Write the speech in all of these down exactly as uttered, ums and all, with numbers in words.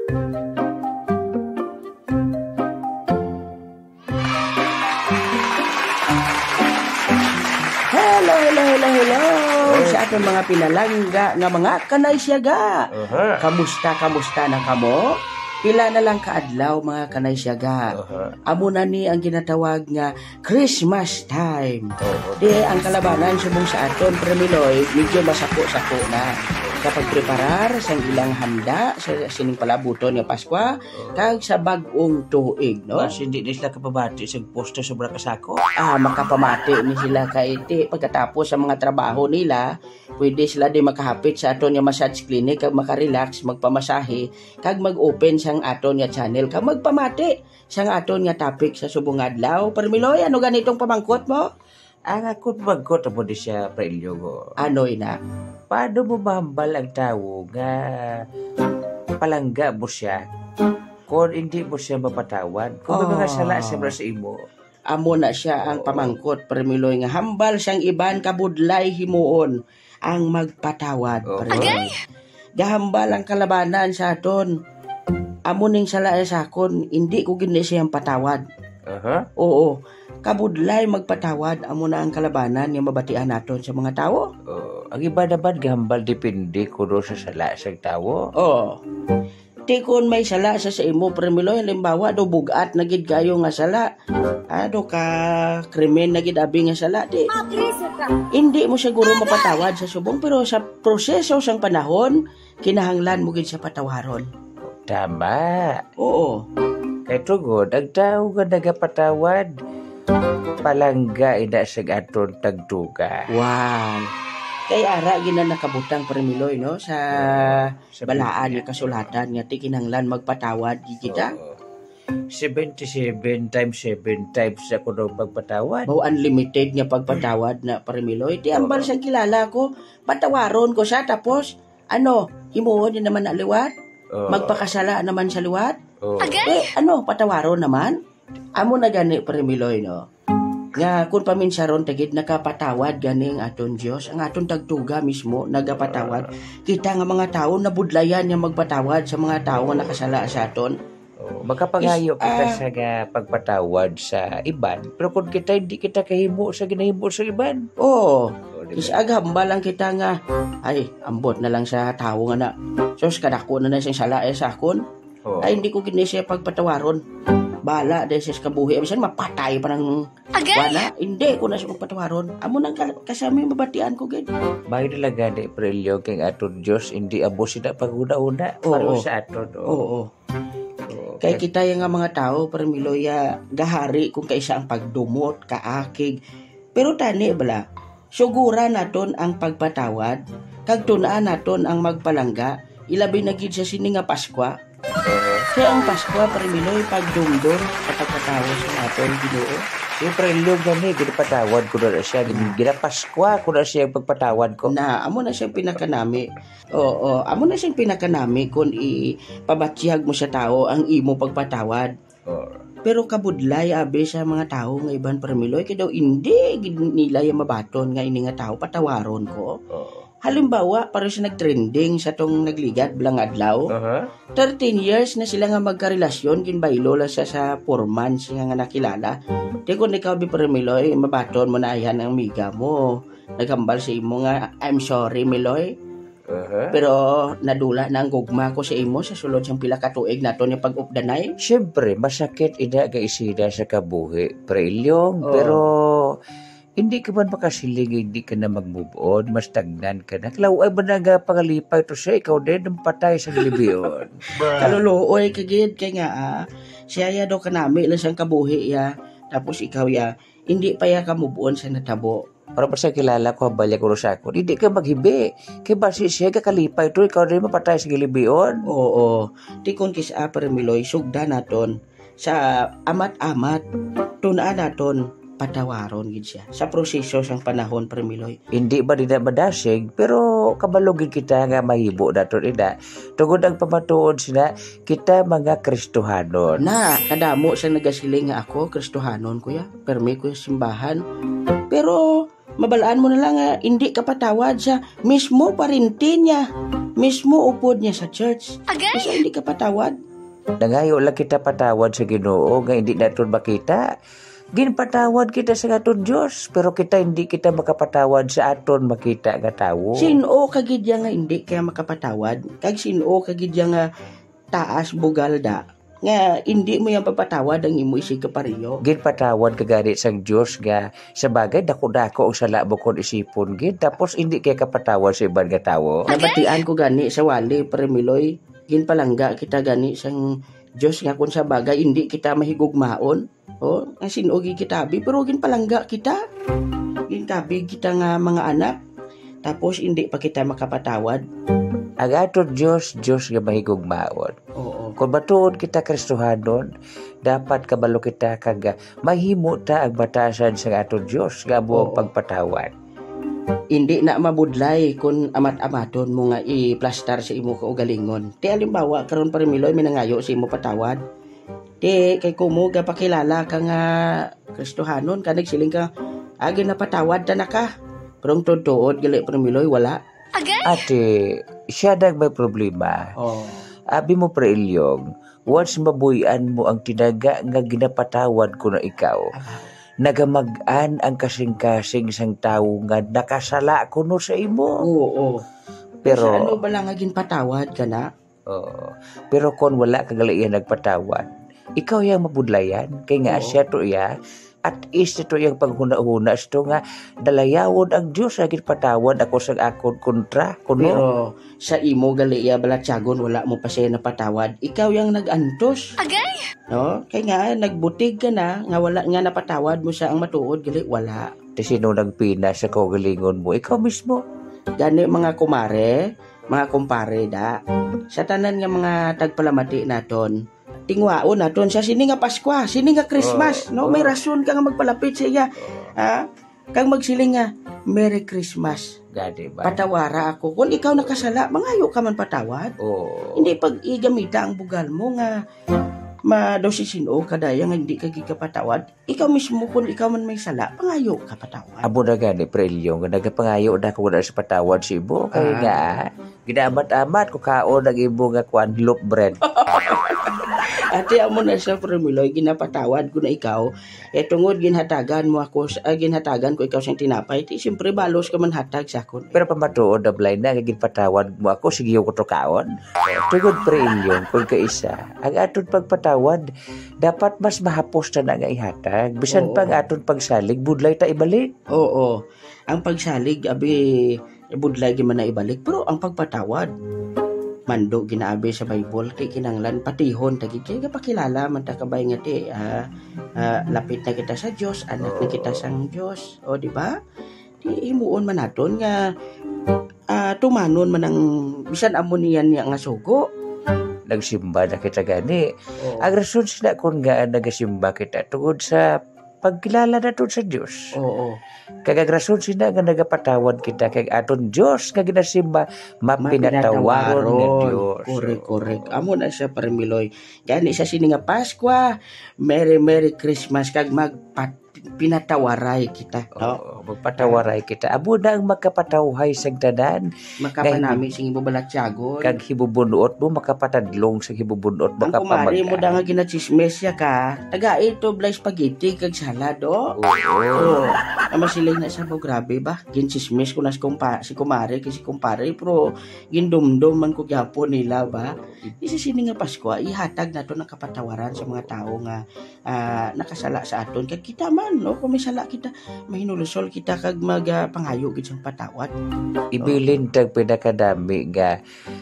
Hello, hello, hello, hello. Sa aton mga pinalangga nga mga kanay siyaga. Aha. Kamusta, kamusta na kamo? Pila na lang ka adlaw, mga kanay siyaga. Aha. Amo na ni ang ginatawag nga Christmas time. Oo. Di ang kalabanan subong sa aton, Premiloy, medyo masako-sako na sa pagpreparar sang ilang handa sa sining palabuton nga Paskwa, kag sa bag-ong tuig, no? Mas hindi ni sila kapamati sa posto sobra kasako. Ah, makapamati ni sila kay ti pagkatapos sa mga trabaho nila, pwede sila di makahapit sa aton nga massage clinic kag makarelax, magpamasahe, kag mag-open sang aton nga channel kag magpamati sang aton nga topic sa subong nga adlaw. Permiloy, ano ganitong pamangkot mo? Ang ako pamangkot mo di siya, Pre Ilyogo. Ano ina? Paano mo mahambal ang tawo nga palangga mo siya kung hindi mo siya mapatawad? Kung may mga Oh. sala siya sa imo. Amo na siya ang Oo. pamangkot, Permiloy, nga hambal sang iban kabudlay himuon ang magpatawad, Oo. Permiloy. Agay! Gahambal ang kalabanan sa aton. Amo ning sala sa akon, hindi ko gid ni siya patawad. Aha. Oo, kabudlay magpatawad, amo na ang kalabanan nga mabatian naton sa mga tawo. Oo. Ang iba naman gahambal depende kuno sa sala sang tawo. Oo. Ti kun may sala sa, sa imo, Permiloy, halimbawa, do bugat na gid kayo nga sala, ado ka krimen na gid abi nga sala, di Mapriso ka. Hindi mo siguro mapatawad sa subong, pero sa proseso sang panahon, kinahanglan mo gid siya patawaron. Tama. Oo. Kay tungod, ang tawo nga nagapatawad, palangga ina sa aton tagduga. Wow. Kay ara gid na nakabutang, Permiloy, no, sa Sa balaan Biblia. Nga kasulatan nga ti kinahanglan magpatawad gid kita. Oo. Seventy-seven times seven times sa kuno magpatawad. Mao unlimited nga pagpatawad na, Permiloy. Ti ambal Oo. Sang kilala ko, patawaron ko siya, tapos, ano, himuon niya naman na liwat? Oo. Magpakasala naman sa liwat? Oo. Agay! Eh, ano, patawaron naman? Amo na gani, Permiloy, no? Nga, kung paminsaron, tagid nakapatawad gani ang aton Dios, ang aton tagtuga mismo nagapatawad. Ah. Kita nga mga tawo nabudlayan nga magpatawad sa mga tawo nga nakasala sa aton. Oh, makapangayo Is, kita ah, sa nga pagpatawad sa iban, pero kung kita hindi kita kahimo sa ginahimo sa iban. Oo. Oh, di ba? Is aghambal lang kita nga, "Ay, ambot na lang sa tawo nga na. Sus, kadako na na siyang sala, eh, sa akon. Oo. Ay, hindi ko gid ni siya pagpatawaron. Bala, dahil siya sa kabuhi. Bisan mapatay pa ng Agay! Wala, hindi ko na siya pagpatawaron." Amo nang kal-, kasami mabatian ko gid. May talaga di, Pre Ilyogo, kay aton Dios, hindi amo sila paghuna-huna Oo. Para sa aton, oh. Oo. Oo. Kay kita yung nga mga tao, Permiloy, gahari kung kaisa ang pagdumot, kaakig. Pero tani, bala, suguran naton ang pagpatawad, kag tun-an naton ang magpalangga, ilabi na gid sa sini nga Paskwa. Kay ang Paskwa, Permiloy, pagdumdom sa pagkatawo sa aton Ginoo. Yung Pre Ilyogo gani, ginapatawad ko na siya. Gin-, Na. Ginapaskwa ko na siya yung pagpatawad ko. Na, amo na siyang pinakanami. Oo, amo na siyang pinakanami kung ipabatyag mo sa tao ang imo pagpatawad. Oo. Pero kabudlay, abi sa mga tao nga iban, Permiloy, kay daw hindi gid nila yung mabaton nga ini nga tao, patawaron ko. Oo. Halimbawa, pareho sa nagtrending sa tong nagligad, blang adlaw. Aha. Thirteen years na sila nga magkarelasyon, ginbaylo lang sa, sa four months nga, nga nakilala. Di kung ikaw, bi Permiloy, mabaton mo na ayan ang amiga mo. Naghambal sa imo nga, "I'm sorry, Miloy." Aha. Pero nadula na ang gugma ko sa imo sa sulod sang pila ka tuig nato ni pag-updanay. Siyempre, masakit ina nga isina sa kabuhi, Pre Ilyong, Oo. Pero hindi ka man makasiling nga hindi ka na mag-move on, mas tagnan ka na. Kalaw-ay man nga pangalipay to siya, ikaw din ang patay sa gilibion. Kaluluoy ka gid, kay nga, ah, siya ya daw kanami lang sang kabuhi ya. Tapos ikaw ya, hindi pa ya ka move on sa natabo. Para pa sa kilala ko, ang balya ko sa akon, hindi ka maghibi. Kay basi siya kakalipay to, ikaw din mapatay sa gilibion. Oo. Tikon kis-a, Pre Miloy, sugdan naton. Sa amat-amat, tun-an naton, patawaron gid siya. Sa proseso sang panahon, Pre Miloy. Hindi ba di na madasig, pero kabalo gid kita nga mahimo naton ina. Tungod ang pamatuod sila, kita mga Kristohanon. Na, kadamo sa nagasiling nga ako, Kristohanon, kuya. Permi ko yung simbahan. Pero, Mabalaan mo na lang nga hindi ka patawad sa mismo parente niya, mismo upod niya sa church. Agay! Kasi hindi ka patawad. Nangayo lang kita patawad sa Ginoo nga hindi naton makita. Ginpatawad kita sa aton Dios, pero kita hindi kita makapatawad sa aton makita nga tawo. Sin-o ka gid ya nga hindi kaya makapatawad? Kag sin-o ka gid ya nga taas bugal da nga hindi mo yan papatawad ang imo isig kapareho? Ginpatawad ka gani sang Dios nga sa bagay dako-dako ang sala mo kon isipon gid, tapos hindi kaya kapatawad sa iban nga tawo. Nabatian ko gani sa wali, Pre Miloy, ginpalangga kita gani sang Dios nga kung sa bagay hindi kita mahigugmaon. Oh, ang sin-o gid kita abi, pero ginpalangga kita. Ginkabig kita nga mga anak, tapos hindi pa kita makapatawad. Ang aton Dios, Dios nga mahigugmaon. Oo. Kung matuod kita Kristohanon, dapat kabalo kita kag, ah, mahimo ta ang batasan sang aton Dios nga amo ang Oo. pagpatawad. Hindi na mabudlay kung amat-amaton mo nga iplastar sa imo kaugalingon. Ti halimbawa, karon, Pre Miloy, may nangayo sa imo patawad. Ti, kay kumo gapakilala ka nga Kristohanon, ka nagsiling ka, "Ah, ginapatawad ta na ka." Pero ang tuod-tuod, gali, Pre Miloy, wala. Agay! Ate, siya nag may problema. Oh. Abi mo, Pre Ilyong, once mabuy-an mo ang tinaga nga ginapatawad ko na ikaw, Aba. nagamag-an ang kasing-kasing sang tawo nga nakasala kuno sa imo. Oo. Pero Pero sa ano ba lang nga ginpatawad ka na? Oo. Pero kon wala ka gali iya nagpatawad, ikaw yang mabudlayan, kay nga Oo. siya to iya, at is to iyang paghuna-huna ito nga, "Dalayawon ang Dios nga ginpatawad ako sa akon kontra," kuno? Pero sa imo gali iya balatyagon, wala mo pa siya napatawad. Ikaw yang nag-antos. Agay! No? Kay nga, nagbutig ka na, nga wala, nga napatawad mo siya ang matuod, gali, wala. Ti sino nagpina sa kaugalingon mo? Ikaw mismo. Gani, mga kumare, mga kumpare, da. Sa tanan nga mga tagpalamati naton, tingwaon naton sa sini nga Paskwa, sini nga Christmas, Oo, no? May oo. rason ka nga magpalapit sa iya. Oo. Ha? Kag magsiling nga, "Merry Christmas. Gani ba? Patawara ako." Kung ikaw nakasala, mangayo ka man patawad. Oo. Hindi pag igamita ang bugal mo nga ma-, daw si sin-o ka daya nga hindi ka gigapatawad. Ikaw mismo, kung ikaw man may sala, pangayo ka patawad. Amo na gani, Pre Elio, nga nagapangayo na ako na sa patawad sa imo. Kay Ah. nga, ginamat-amat ko kaon ang imo nga kwan, loaf bread. Ate, amo na siya, Pre Miloy, ginapatawad ko na ikaw. Eh, tungod ginhatagan mo ako, sa, ah, ginhatagan ko ikaw sang tinapay, ti, siyempre, balos ka man hatag sa akon. Pero pamatuod, Ablay, na ginpatawad mo ako, sige ko to kaon. Tungod, Pre Elio, kung kaisa, ang aton pagpatawad, dapat mas mahapos na na nga ihatag. Bisan Oo. pa ang aton pagsalig, budlay ta ibalik. Oo. Ang pagsalig, abi, budlay gyud man na ibalik. Pero ang pagpatawad, mando ginaabi sa Bible, ti kinahanglan patihon ta gid. Kay gapakilala man ta kabay nga ti, ah, ah, lapit na kita sa Dios, anak na Oo. kita sang Dios. O, di ba? Ti himuon man naton nga, ah, tumanon man ang bisan amo niyan niya nga sugo. Nagsimba na kita gani. Oo. Ang rason sina kun nga nagasimba kita tungod sa pagkilala naton sa Dios. Oo. Kag ang rason sina nga nagapatawad kita kay aton Dios nga ginasimba, mapinatawaron nga Mapinatawaron. Dios. Correct, correct. Amo na siya, Parmiloy. Gani sa sini nga Paskwa, Merry, Merry Christmas, kag magpat-, pinatawaray kita, no? Oo, magpatawaray kita. Amo na ang makapatawhay sa tanan. Makapanami Kay sing imo balatyagon. Kag hibubunot mo, makapatadlong sa hibubunot, Ang kumari mo makapamagka. Da nga ginachismis siya ka, taga ito, blay spaghetti, kag salad, oh. Oo. Oo. Ang masiling na sa mo, grabe ba? Ginchismis ko na si kumpa-, si kumare, kay si kumpare, pero gindumdum man ko gyapon nila ba? Isa sini nga Pasko, ihatag nato ang kapatawaran sa mga tawo nga, ah, nakasala sa aton. Kag kita man, no, kung may sala kita, mahinulusol kita kag mag, ah, pangayo gid sang patawad. Ibilin tag pinakadami nga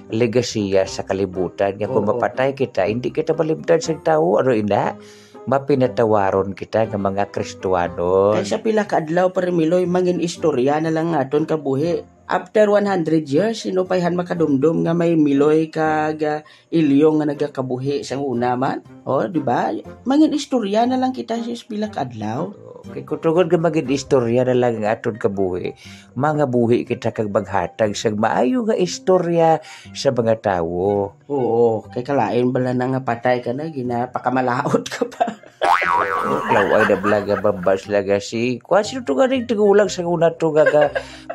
legasiya sa kalibutan nga kung Oo. mapatay kita, hindi kita malimtan sa tawo, ano ina? Mapinatawaron kita nga mga Kristiyanon. Kay sa pila ka adlaw, Parmiloy, mangin istorya na lang aton kabuhi. After one hundred years, sino pa'y han makadumdom nga may Miloy kag, ah, Ilyong nga nagakabuhi sang una man? O, di ba? Mangin istorya na lang kita sa pila ka adlaw. Okay, kung tungod nga mangin istorya na lang ang aton kabuhi, mangabuhi kita kag maghatag sang maayo nga istorya sa mga tawo. Oo, kay kalain bala na nga patay ka na, ginapakamalaot ka pa. Taway na bala nga bambas lang nga si, kuwan, sino to nga rin tigulang sa una to nga ga,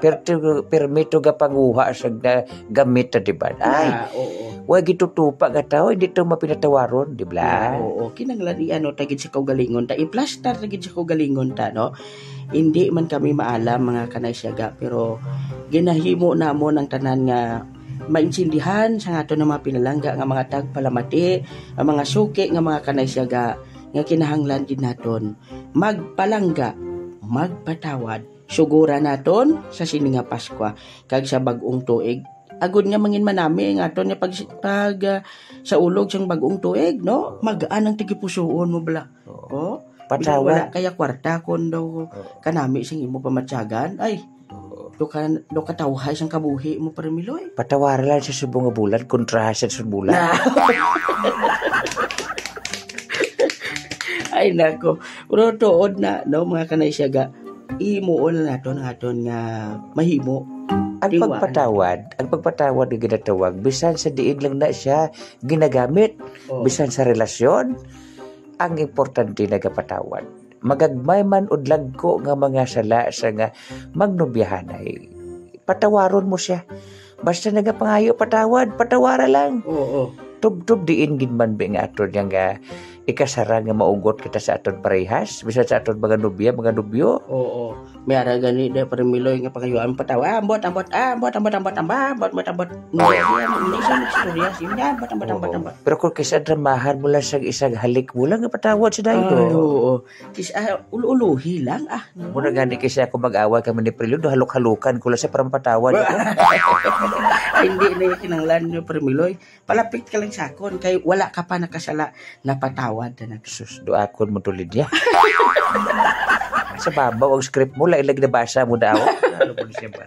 per, permi to ga panguha sa na gamit na, di ba? Ay, Ah, oo. Wa gitutupa nga tao, hindi to mapinatawaron, di ba? Ah, oo. Kinanglan i-ano ta gid sa kaugalingon ta, iplastar ta gid sa kaugalingon ta, no? Hindi man kami maalam, mga kanaysiyaga, pero ginahimo namon ang tanan nga maintindihan sa aton nga mga pinalangga nga mga tagpalamati, ang mga suki nga mga kanaysiyaga nga kinahanglan gid naton magpalangga, magpatawad. Suguran naton sa sini nga Paskwa kag sa bag-ong tuig, agod nga mangin manami ang aton nga pag, pag, ah, sa ulog sang bag-ong tuig, no? Magaan ang tagipusoon mo bala. Oo. Oh? Patawad. Bisan wala kaya kwarta, kon daw Oo. kanami sing imo pamatyagan, ay, Oo. do ka, do katawhay sang kabuhi mo, Parmiloy. Patawara lang sa subong nga bulan, kontra sa subong bulan. Na. Ay, nako. Pero tuod na, no, mga kanaysiyaga, imuon na naton ang aton nga mahimo. Ang Tiwaan. pagpatawad, ang pagpatawad nga ginatawag, bisan sa diin lang na siya ginagamit, Oh. bisan sa relasyon, ang importante nagapatawad. Magagmay man o dagko nga mga sala sa nga magnobyahanay, patawaron mo siya. Basta nagapangayo patawad, patawara lang. Oo. Tubtob diin gid man bi nga aton yang, ah, ikasara nga maugot kita sa aton parehas, bisan sa aton mga nobya, mga nobyo. Oo. May ara gani, di, Parmiloy, nga pangayuan patawad. Ah, ambot, ambot, ah, ambot, ambot, ambot, ambot, ambot, ambot. Hindi siya mag-, hindi siya mag-istorya. Sige na, ambot, ambot, ambot, Oo. ambot. Pero kung kisa dramahan mo lang sa isang halik mo lang, patawad sa dayo. Ay, oo. Kis-, ah, ulu-uluhi lang, ah. Muna gani kasi ako mag-away kami ni Prilio, do halok-halukan ko lang sa parang patawad ako. Ay, hindi na yung kinanglan nyo, Permiloy. Palapit ka lang sa akon, kay wala ka pa nakasala, napatawad na na. Sus, do akon mo tulid niya. Sa babaw ang script mo, lain lang nabasa mo daw. Ano po siya ba?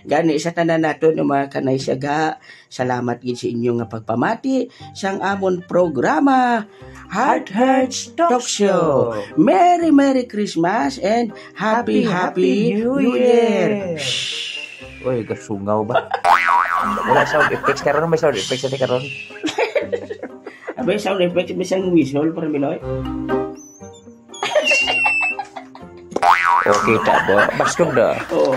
Gani, sa tanan nato ng mga kanay siyaga, salamat gid sa inyo nga pagpamati sang amon programa, Heart Hearts Talk Show. Merry, Merry Christmas and Happy, Happy New Year. Uy, kasungaw ba? Wala sound effects karon, may sound effects sa karon. Abay, sound effects, may sang whistle, para Miloy. Okay, tabo. Baskog na. Oo.